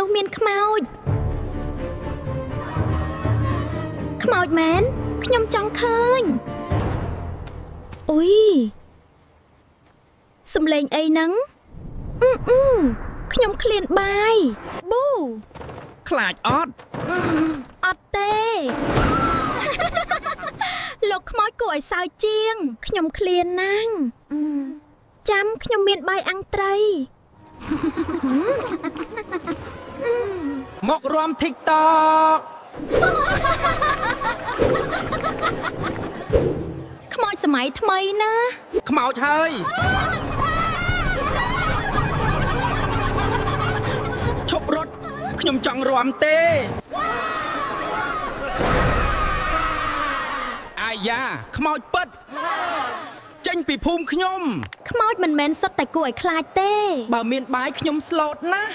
នោះមានខ្មោចខ្មោចមែនខ្ញុំចង់ឃើញអុយសំឡេងអីហ្នឹងអឺអឺខ្ញុំឃ្លានបាយប៊ូ ខ្លាចអត់ អត់ទេ លោកខ្មោចគួរឲ្យសើចជាង ខ្ញុំឃ្លានណាស់ចាំខ្ញុំមានបាយអាំងត្រី មករាំ TikTok ខ្មោចសម័យថ្មីណា ខ្មោចហើយឈប់រត់ខ្ញុំចង់រាំទេអាយ៉ាខ្មោចពិតចេញពីភូមិខ្ញុំ ខ្មោចមិនមែនសុទ្ធតែគួរឲ្យខ្លាចទេ បើមានបាយខ្ញុំស្លូតណាស់